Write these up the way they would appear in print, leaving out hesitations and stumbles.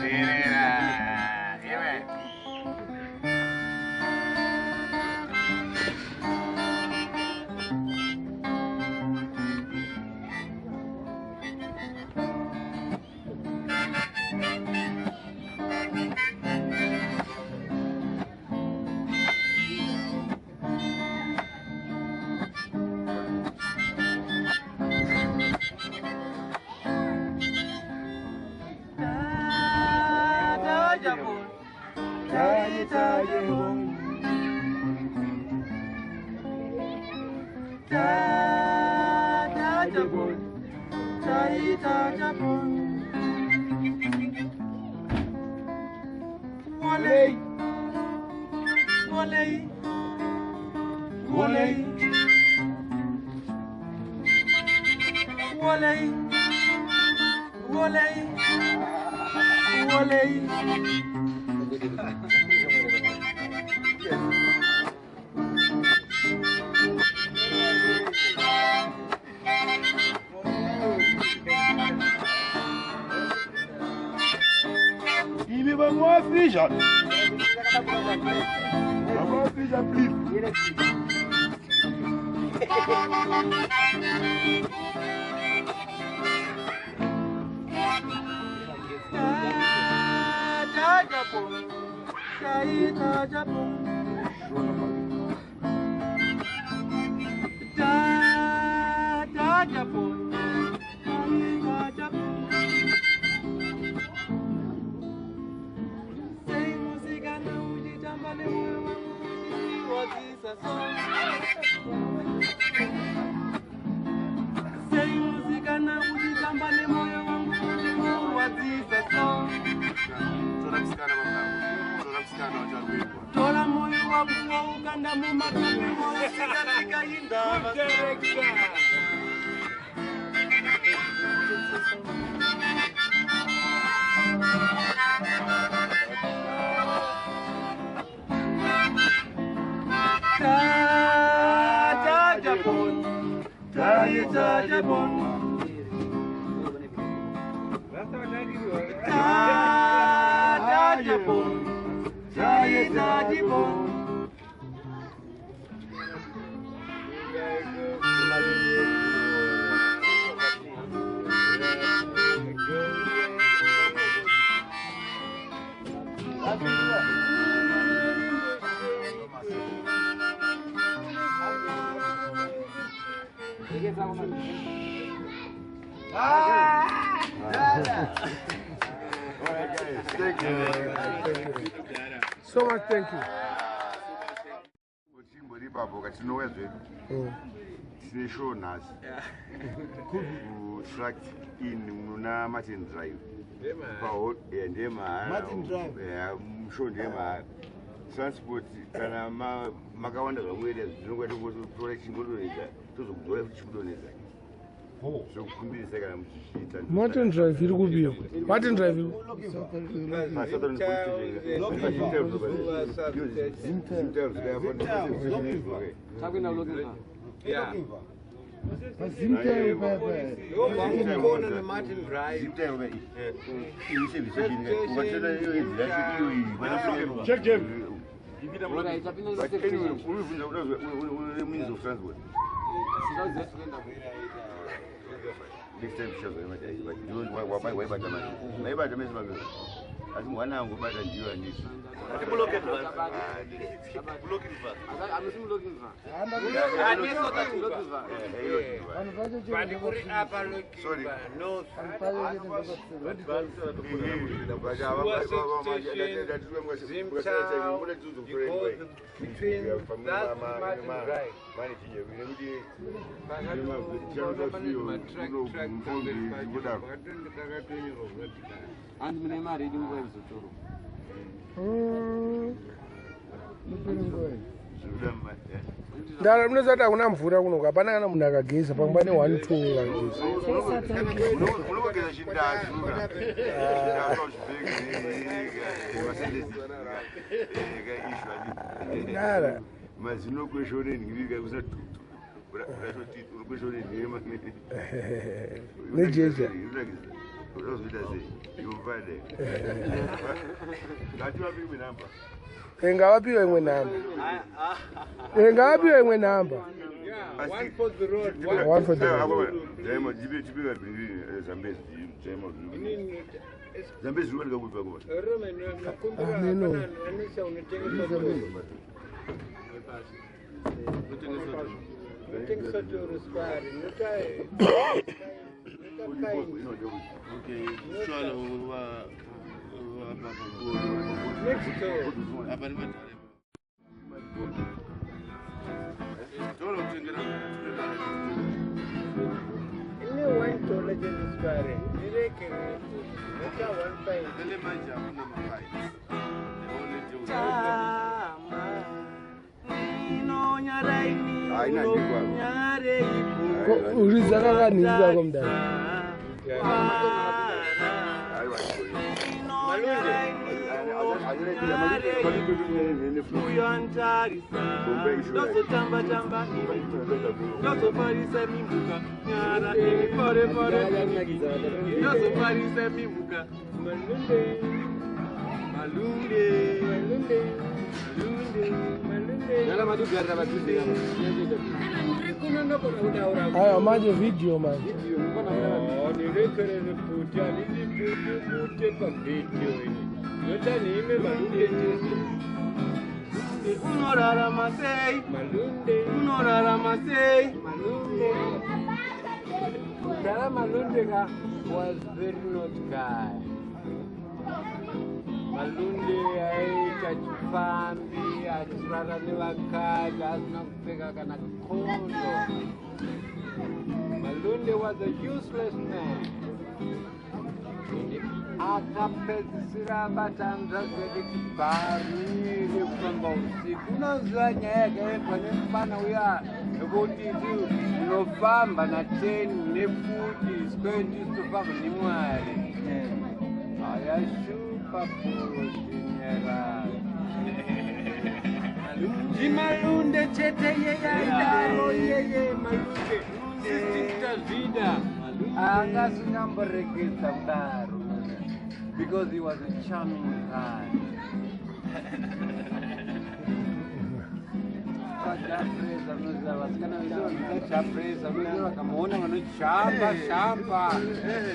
Teerera. Iwe. Imi vamwe vafisha. Vamwe vafisha please. Tora musikana mama. Tora musikana wacho ari kuimba. Tora moyo wangu waukanda mumatope mousikatika indava. All right, guys. Thank you. So much thank you. Chimbori ipapo katinouya zvedu. Tine show nhasi. Kutract in muna Martin Drive. Ndemahara. Martin Drive. Yeah, show ndemahara. Transport kana makawanda zvamunoita zvinongoita kutora chingodonedza tozokudzora futi chikudonedza. Zvokukumbirisa kana muchizviita. Martin Drive iri kupiwa. Martin Drive iri Pasouthern Police Station. Maibata mese maviri asi mwana angu bata ndiyo anisi. Sorry. Hanzi mune mari yedu nguva yekuzotoro. Ndara munoziva kuti hakuna mvura kuno hapana kana munhu akageza pamwe pane 1 2 vageza. Unogeza chindasuka Ndara. Mazino kweshonenhirika usati Nejecha. Unozoita sei? Yovade. Ngativape imwe namba. Ngavapiwe imwe namba. Ngavapiwe imwe namba. One for the road. One for the road. Jaimo, jipe jipe Zambezi, Jaimo. Zambezi ruwanika kupi pakoma? Ameno. Okay, shwala wa Next door. Apa ni matare. Tolo kutengera. Ine $1 chendi square. Ndirekere. Nota 1.5. Lele manje hakuna mafights. They only do. Haina ndikwa. Uridza kakanhirira kwamudara. Aiwa. Ndozotamba tamba ndozofarisa mimhuka nyara imi pore pore ndozofarisa mimhuka malunde malunde malunde malunde Aiwa manje video manje. Ndirekerere futi handidi bute pavhidhiyo ini notaniime malunde chete. Unorarama sei malunde? Unorarama sei malunde? Dara Malunde ka was very not guy. Malunde aiita chifambi achirara nevakadzi asina kupfeka kana kondo. Malunde was a useless man. Akapedzisira abata hanzvadzi yake chibharu nekufamba usiku. Unoziva nyaya yakaendwa nemufana uya yekuti unofamba na10 nefuti square nemwari. Ayashupa kuzinyera. Ndimalunde chete yeye aidaro yeye Malunde. Sisi Tazvida anga asingamboregedza kudaro because he was a charming guy. Chapresa unoziva vasikana vese vanoda chapresa unoziva vakamuona vanoshamba shamba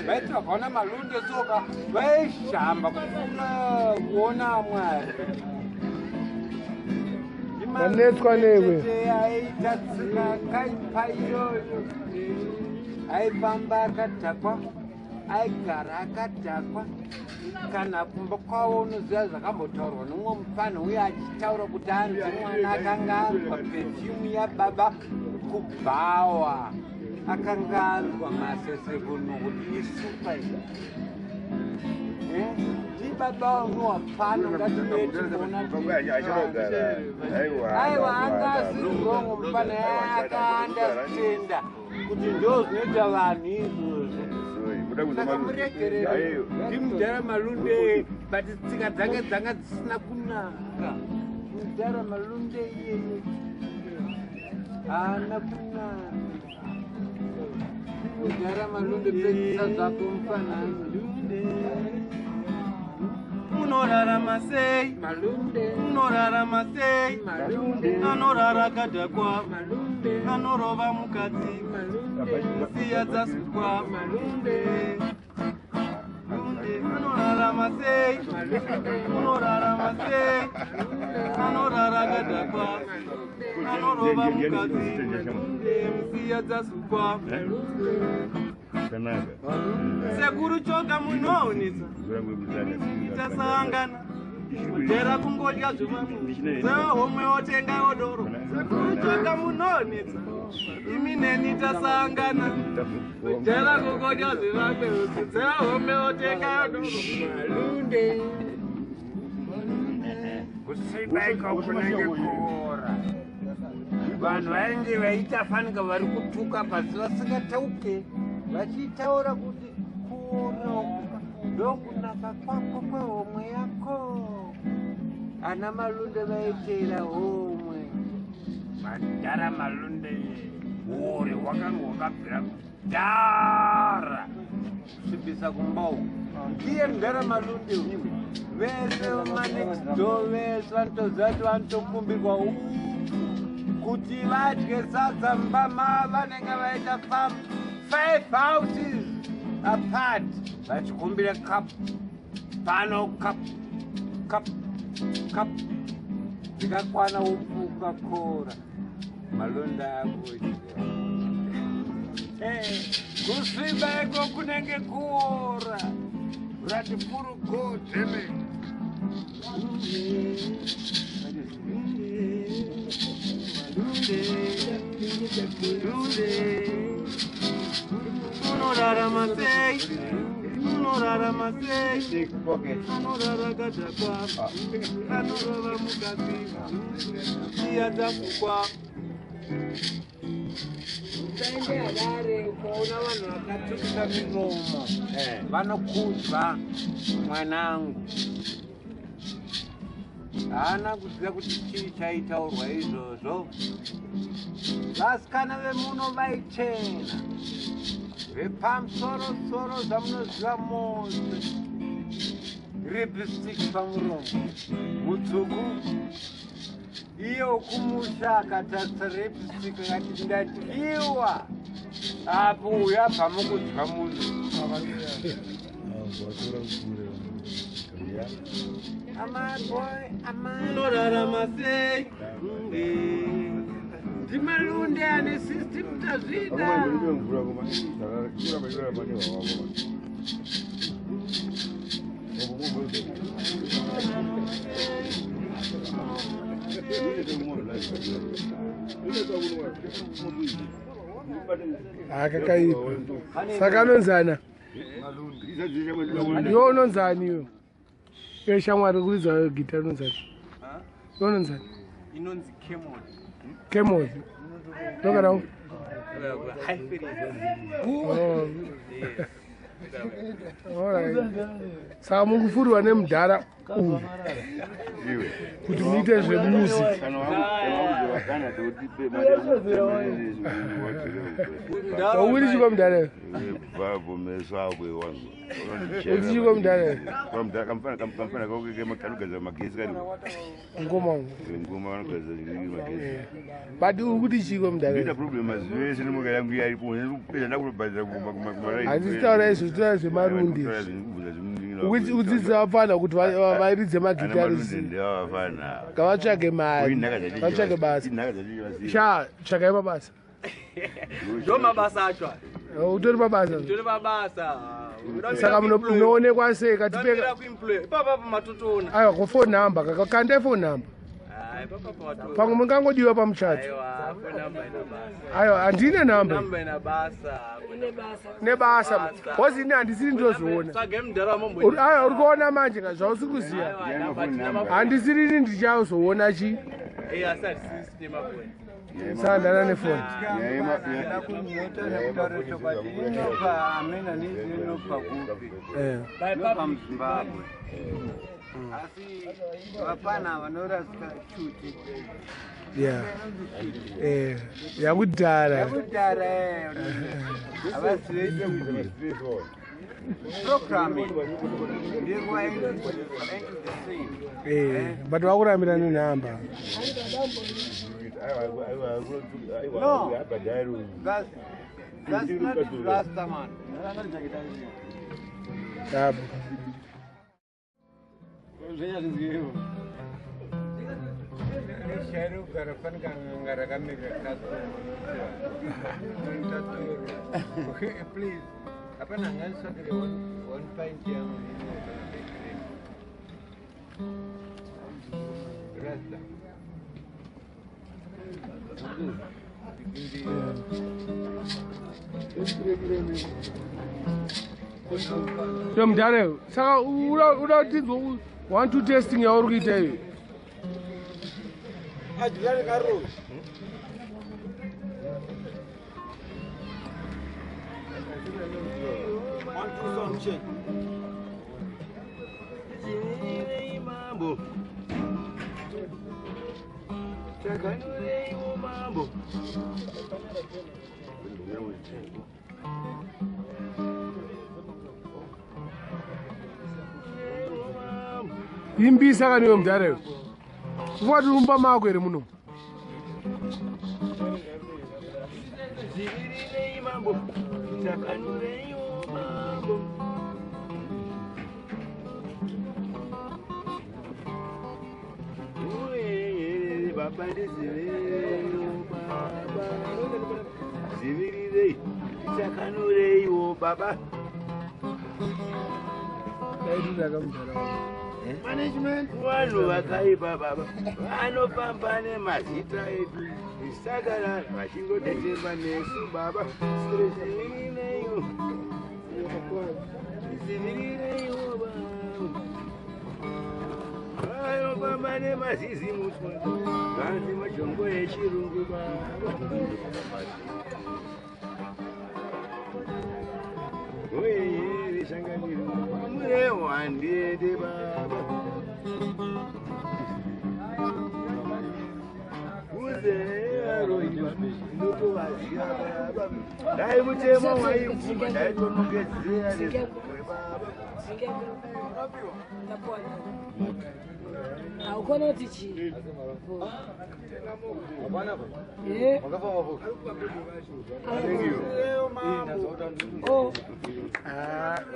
vaiti vakaona Malunde soka vaishamba kupfuura kuona Mwari. Vanetswa newe. Aita tsika kaipa iyoyo. Aifamba akadhakwa, aigara akadhakwa. Kana kumba kwavo unoziva zvakambotaurwa nomumwe mufana uye achitaura kuti anzi mwana akanga anzwa perfume yababa kubhawa. Akanga anzwa masese kuno kuti isupa iyi. Ndibaba vangu wapfana ngatinetikuona. Aiwa anga asiri wrong mufana akaandastenda kuti ndo zvinoita vanhu izvozvo. Saka muregerere ndimudhara Malunde but tsika dzange dzanga dzisina kunaka. Mudhara Malunde iyeye haana kunaka. Mudhara Malunde pedzisa zvako mufanani. Unorarama sei Malunde? Unorarama sei Malunde? Anorara akadhakwa Malunde anorova mukadzi Malunde siya dzasukwa Malunde Unorarama sei Malunde Unorarama sei anorara akadhakwa anorova mukadzi siya dzasukwa. Sekuru choga munoonesa tasangana kudhera kungodya zvevamwe dzehomwe wotenga odoro. Sekuru choga munoonetsa imi neni tasangana kudhera kungodya zvevamwe dzehomwe wotenga odoro. Malunde kusibaika kunenge kuora. Vanhu vainge vaita fanika vari kutuka pasi vasingatauke vachitaura kuti kuora ndokunaka kwako kwehomwe yako. Ana Malunde vaiteera homwe. Madhara Malunde uori hwakanga hwakabvira Mudhara kusvibisa kumba uku ndiye mudhara Malunde uyu. Vese vemanext door vese vanotoziva kuti vanotokumbirwa upfu kuti vadye sadza mumba mavo. Vanenge vaita farm 5 houses apart vachikumbira cup pano, cup, cup, cup dzikakwana, upfu ukakora, Malonda akudya. Kusviba iko kunenge kuora rati furu go damn. Unorarama sei? Unorarama sei? Anorara kadhakwa, anorova mukadzi, iya dzakukwa. Usaende Harare ukaona vanhu vakatsukisa miromo, vanokudzwa. Mwanangu haana kuziva kuti chii chaitaurwa izvozvo. Vasikana vemuno vaichena vepamusorosoro zvamunoziva mose, lipstick pamuromo mutsvuku. Iye wokumusha akatarisa lipstick akati, "Ndadyiwa apo." Uyu abva mukudya munhu. Amai amai. Unorarama sei? Ndimalunde ane system, tazvida. Mvura koma kuramba ikuramba nehwawako. Akakaipa. Saka anonzana iwe, unonzani iwe? Iwe shamwari, kuridza gita unonzani? Iwe unonzani? Inonzi Kemod. Kemod nokana. Oh. Alright. Saka mukufurwa nemudhara uyu Iwe kuti muite zvemusic. Kana wakuzovakana totipe. Uri chiko mudhara? Babo meso ako wangu. Uri chiko mudhara? Kamfana kanogadzira magesi kani. Ngoma wangu. Ngoma vanogadzira magesi. But uri kuti chiko ndoita mudhara? Problem mazuva ese nemoka yangu yaripo kupedza ndakutobhadhira. Handisi taura izvo, taura zvemarundi. Udzidzisa vafana kuti varidze magitarisi. Ndevafana. Ngavatsvage mari, vatsvage basa. Sha, tsvagai mabasa. Ndo mabasa acho aya. Utori mabasa? Tori mabasa. Saka munoonekwa sei? Katipeka. Kuemploy ipapa matotoona. Aiwa, kufone number kakandai phone number. Hayi, ipapa watoona. Pamwe mungangodiwa pamuchato. Aiwa, phone number ina basa. Aiwa, handine namba. Number ina basa. Nebasa hozi ini handisiri ndozviona. Tsvage mudhara wamombo. Aiwa, uri kuona manje ka zvausi kuziva. Handisiri ini ndichazoona chi. Eh, asi hatisisi nemafoni. Sandana nefoni. Kunyota nekutaura chokwadi, inobva amena nezi, inobva kupi? Inobva muZimbabwe, asi vapana vanorasika chuti. Ya, yakudhara. Yakudhara, havazive chuti. Programming ndekuva into the scene. But vakurambira nenhamba. No. That's not Rasta man. Apo. Shairi kugara fanika nganga rakamirira customer. Please, hapana hanganisvakire one pint yangu ino. Rasta. Yo mudhara, saka uda kutinzwa one two testing yauri kuita iyo? Adyari karosi. One two sound check. Mambo. Chakanureiwo mambo. Imbisa kaniwe mudhara ufati rumba mako here muno. Zivirirei mambo, takanureiwo mambo. Uye baba ndizivireiwo baba. Zivirirei, takanureiwo baba. Daitiraka mudhara wangu. Management vanhu vakaipa baba vanofamba nemazita edu isakarara vachingodetemba nesu baba. Zivirireiwo, zivirireiwo baba. Vanofamba nemazizi muswe vanzi majongo echirungu baba. Oye shanganiro murewo handiende baba. Uze aroiwa ndinotovaziva baba. Dai mutemo waibvuma ndaitonongedzera nezvimwe baba. Haukona kuti chii?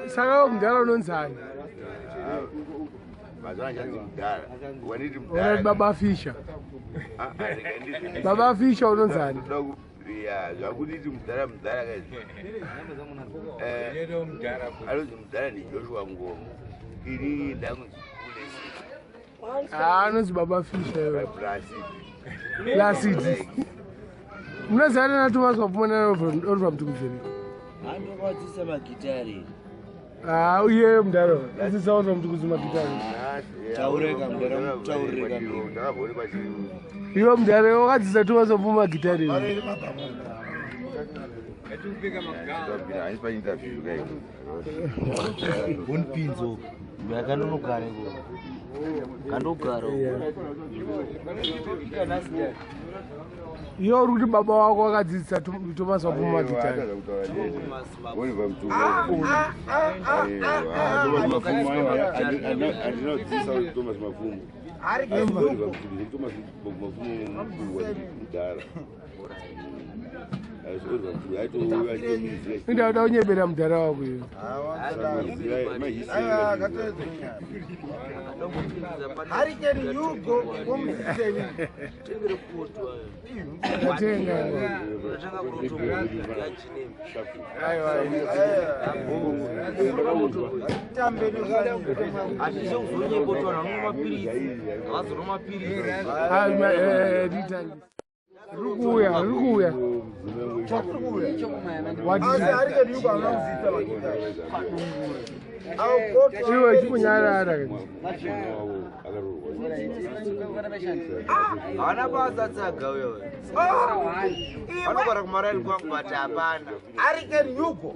Saka mudhara unonzani? Mazuva anochanzi mudhara. Waniti mudhara. Baba Fisha. Baba Fisha unonzani? Zvakutiti mudhara mudhara kaizvi. Anonzi mudhara ndiJoshua Ngomo. Ini ndakunzi Anonzi Baba Fisha iwe. Placid. Placid. Munozana naThomas Mapfuma naOliver Mtukudzi. Anokwadzisa magitari. Uye mudhara adzidzisa Oliver Mtukudzi magitari. Taureka mudhara, taureka. Iwe mudhara wakadzidzisa Thomas Mapfuma magitari. Unipinzo yakanonogara iko. Kandogara. Iwe uri kuti baba wako wakadzidzisa Thomas Mapfuma magitari. Oliver Mtukudzi. Thomas Mapfumo andinodzidzisa Thomas Mapfumo. Oliver Mtukudzi Thomas Mapfumo mukuru mudhara. Oliver Mtukudzi aitouya achitomidzira. Inda unyebera mudhara wako iwe. Hurricane Hugo womuseni. Ndatenga. Aiwa. Tambe Hazvisi kuzonyepotwa vanhu mapirizi. Havazonwa mapirizi. Ritangisa. Riri kuuya, riri kuuya. Asi Hurricane Hugo hauna kuzita magitari. Iwe chikunyarara. Havana basa tsaga uyo. Vanogara kumaraini kwangu but hapana. Hurricane Hugo.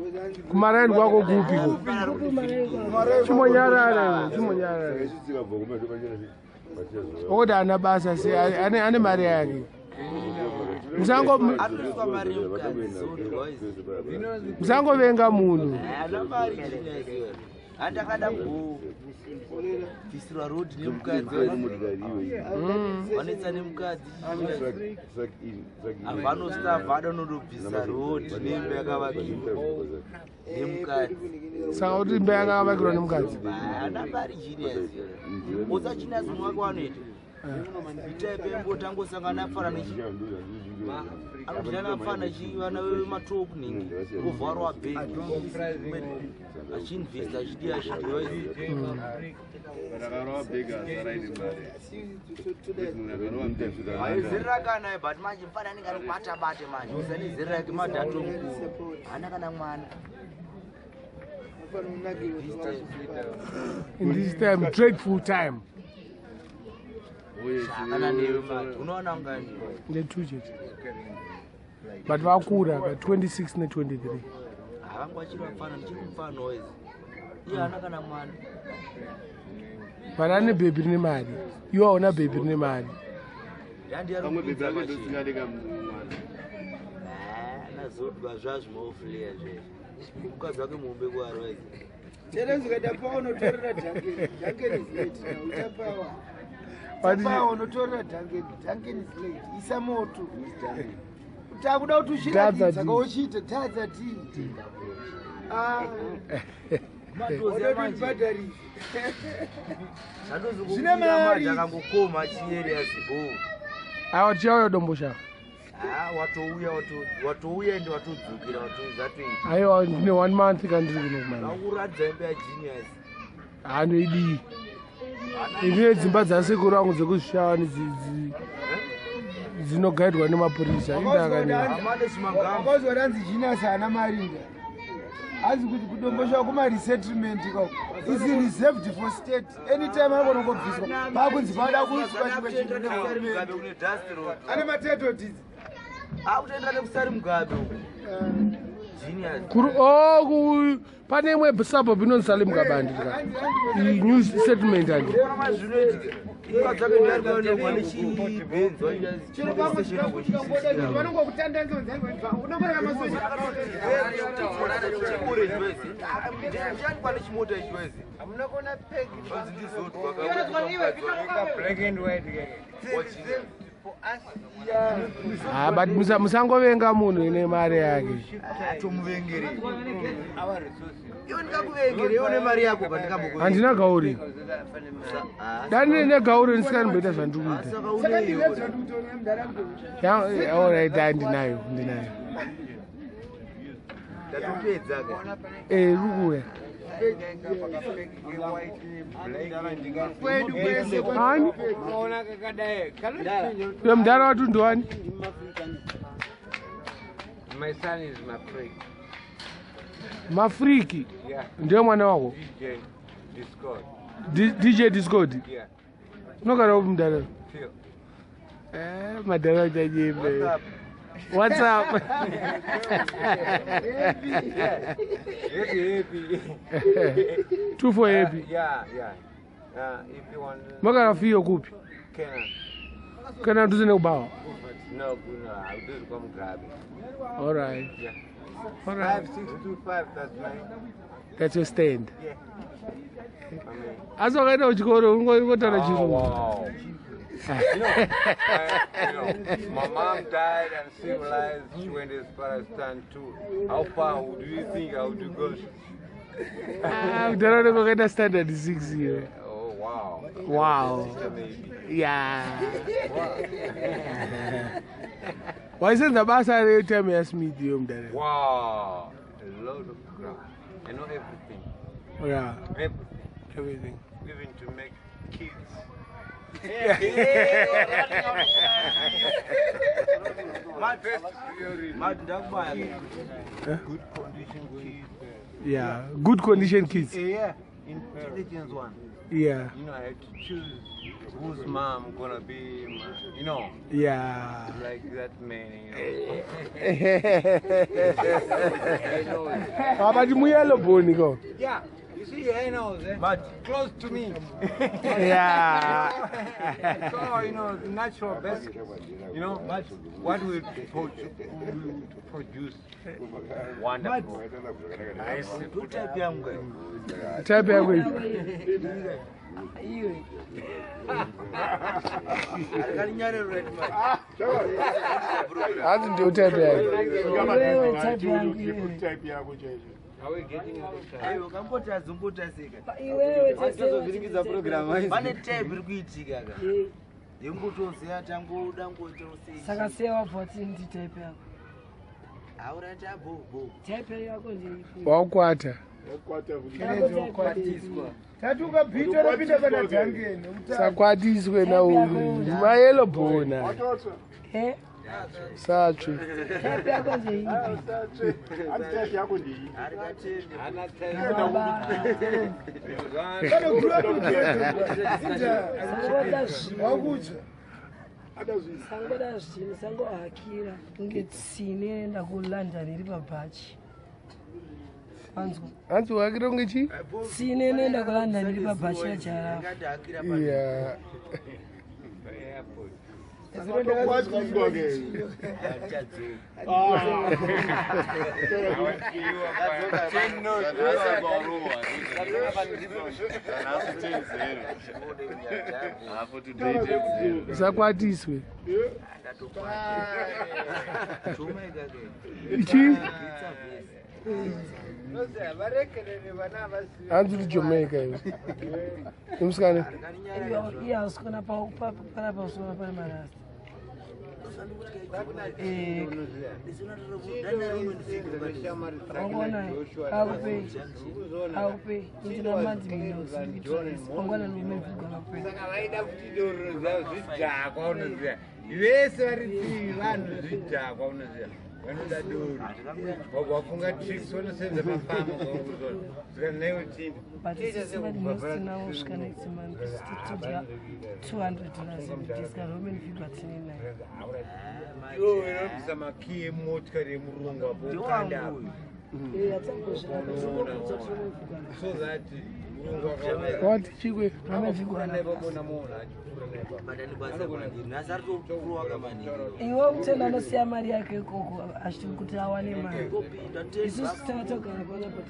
Kumaraini kwako kupi? Chimonyarara, chimonyarara. Okuti haana basa sei, ane mari yake. Anoiswa mari yemukadzi Musangovenga munhu. Haana mari genius iwe. Handakada kubvisirwa road nemukadzi. Vanetsa nemukadzi. Havanostavha adanondobvisa road neimba yakavakirwa nemukadzi. Saka kuti imba yakavakirwa nemukadzi. Haana mari genius iwe. Otsa genius mumwe wake wanoita. Itai pembo tangosangana afana nechi anodhana afana chi vana vematopu ningi kuvharwa bhengi achiinvesta achidiya achidiwa. Zeri rakanayo but manje mufana anenge arikubata bate manje usane zeri rake madhato mukuru haana kana mwana. In this time, dreadful time. Kana newe manje unoona ungani Nde2 chete. But vakura ka 26 ne23. Havangu vachiri vapfana, ndichiri mufana wezi iye haana kana mwana. But ane bhebhi rine mari. Iwe hauna bhebhi rine mari. Yandi ari Pamwe bhebhi kupinza rake machine. ndosingadika mwana. Ana Zodwa zvazvimaofuleya zvezvo, mukadzi wake muhombe kuarwaizi. Chero zikaita pawa unotorera Duncan. Duncan is late now. Uchapawa. Pawa unotorera Duncan. Duncan is late. Isa moto. Takuda kuti uchiratidza kauchiita tadza tii. Ah. Odotibhadharisa. Zvine mari. Akangokoma chiyeri asibo. Awa, tichauya Domboshava. Ha, watouya, watouya ende watodzokera, zvatoita. Aiwa, ndine one month kandiri kuno kumana. Vakuratidza imba yaGenius. Hanoidii, ndine dzimba dzasekuru vangu dzekuzvishawani dzinogaidwa nemapurisa indakani. Hamane zvimagamba. Wakazwa ranzi Genius haana marinda. Azi kuti kuDomboshava kumaresettlement ikako is reserved for state. Anytime anogona kungobviswa pakunzi pada kuiswa chimwe chinhu nehurumende. Mugabe kune dust road. Ane matitle deeds. Akutoenda nekusari Mugabe uku. Genius. Oh, pane imwe suburb inonzi Salim Kabandi ka, new settlement andi. Ona mazvinoitika, mukadzi wake ndiari kuonekwa nechibenzi. Chero pamwe chikangoda vanongokutandanza unongoreka masoja. Ndianikwa nechimota ichi wezi. Hamuna kuona peg? Onzi ndizodwa. Black and white for us. Ah, but musangovenga munhu ine mari yake. Tomuvengere. Our resources. Iwe ndikakuvengere, iwe nemari yako pandikambokuvengera. Handina gauri, dani negauri ndisikanimboita zvandiri kuita. Saka Saka uneyo. ndinezvandikutoona mudharaunda. Alright, ndinayo, ndinayo. Ndatopedza ka. Eh, rikuuya. Kwedu kwese. Ani? Ona kakadai. Iwe mudhara watu ndiwani? My son is my freak. Mafriki? Yeah. Ndiye mwana wako? DJ Discord. DJ Discord? Yeah. Unogara upi mudhara? Phil. Eh, madhara uchanyembe. What's up? What's up? Happy, happy. Two for happy. Yeah. If you want Makara fiyo kupi? Canaan. Kana tuze nekubawa? No, no, I'll just come grab it. All right. Yeah. All right. 5625, that's my That's your stand. Yeah. I mean, Asi wakaenda kuchikoro ungotaura oh, chirungu. wow. My mom died and civilized. She went as far as stand two. How far would you think I would go? Ah, mudhara unenge wakaenda standard 6 iyo. Oh, wow. Wow. Sister maybe. Yeah. Waisenza basa retime yaSmith iyo mudhara? Wow. A lot of crap. I know everything. Everything. Everything. Even to make kids. My best priority. Mati ndakubaya. Good condition kids. Yeah, good condition kids. Yeah. Intelligence one. I had to choose whose mom gonna be, my, like that many. You know. Ah, but muyellow bone ko. Yeah, you see, I know, eh? But Close to me. So, the natural best, but what will produce wonderful. Ndotype yangu kai. Type yako ipi? Akaninyarero right manje. Hanzi ndio type yako. Iwewe type yangu iwewe. Type yako chaizvo. Are we getting out of time? Aiwa, kamboti azombotaseka. Iwewe. Vhiringidza program. Pane type iri kuitika ka. Yengotoziya tangoda ngotosei. Saka sei wabva wati ndi type yako? Aurati abo. Type yako ndeipi? Wakwata. Yako. Tati ukabhita unopinda pana Dhangeni. Sakwatiswe na uyu. Mayellow bone. Eh? Satsve. Type yako ndeipi? Hanzi type yako ndeiyi? Baba. Panogura kuzinda. Sangoda zvinhu. Wakutsva. Sangoda zvinhu, sangohakira kunge tsine enda kuLondon iri pabhachi. Wanzwa? Hanzi wakira kunge chii? Tsine inoenda kuLondon iri pabhachi yaJarafu. Ngati hakira pa. Yeah. Airport. Usakwatiswe. Ichi? Hanzi uri Jamaica iwe. Imusikana. Iye hausikona panapa usikona pane marasta. Wangwana akupei akupei ndina manzi mina wangwana nomevhigwa akupei. Saka vaida kuti doro zvidhakwa unoziva vese vari tii vanhu zvidhakwa unoziva vanoda doro wafunga tricks vanosenza mafama kwauzona saka naiwe tinda But isusu kusvika next month todya $200 everyday Roman Figure tine nayo. Iwe unobvisa makiyi emotikari yemurungu apo ukanda apo. So that murungu akaona Wati chikwe. Roman Figure naye muona achipfuura naye. Iwe kutenda anosiya mari yake ikoko achiti kuti awane mari. Isusu takatogara panapa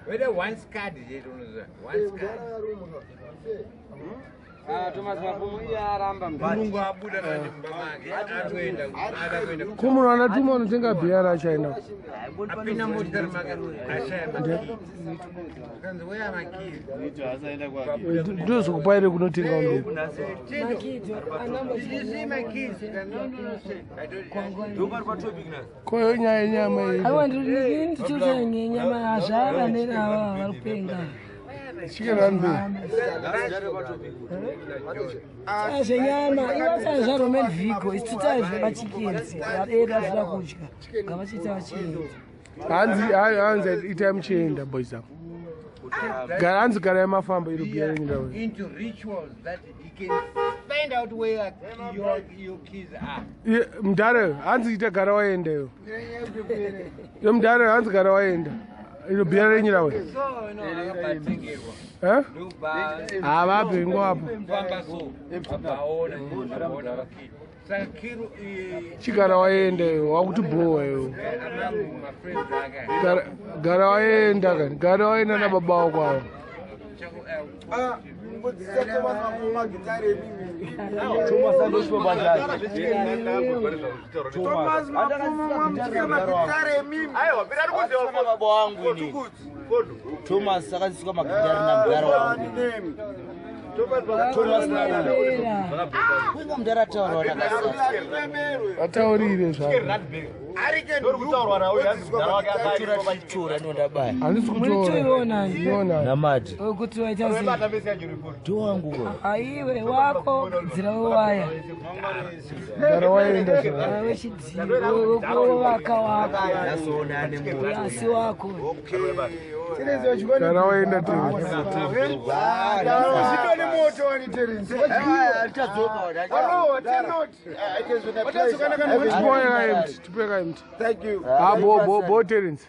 Weda one card chete unoziva one card. Thomas Mafumu iye aramba. Murungu abuda manje mumba make atoenda ada kuenda. Ko munhu anatuma unotenga bhiya racho aina. Apinda motikari make ashaya makiyi. Kanzi weya makiyi. Ndozokupa here kunotenga umberi. Ko nyaya yenyama iyi. Aiwa ndichiri ngenyama hazvava nenava vari kupenga. Chicken run bay. Zvenyama ivataa zvaRoman Vigo isu titaa zvemachikenzi edu azvida kudya ngavachiita vachienda. Hanzi hanzi itai muchienda boys avo. Gara hanzi garai mafamba iro bhiya renyu rauya. Into rituals that he can find out where your keys are. Mudhara hanzi ita gara waenda iyo. Yo mudhara hanzi gara waenda. Iro bhiya renyu rauya. So no akabatengerwa. Eh? Ndobva Havape ngoapo. famba so abaona abaona makiyi. Saka kiro Chigara waenda iyo wakutibhowa iyo. amangu mafriends ake. Gara waenda kani. Gara waenda nababa wako avo. Baba wangu ini Thomas akaziswa magitari namudhara wangu Thomas kuinga mudhara ataura watakasasa Vataurire zvavo. tora tichitora ndondabaya Handisi kutora. Muritoiona Iona. namati kuti waita sei? ndowangu ko Aiwe wako dzira wewaya Gara waenda zvavo. wechidhii wevaka wako nasoona ane moto asi wako Gara waenda tiri. Zvidone moto wani Terence. Tipoe kaempty. Tipoe kaempty. Thank you. Ah, bo bo bo Terence.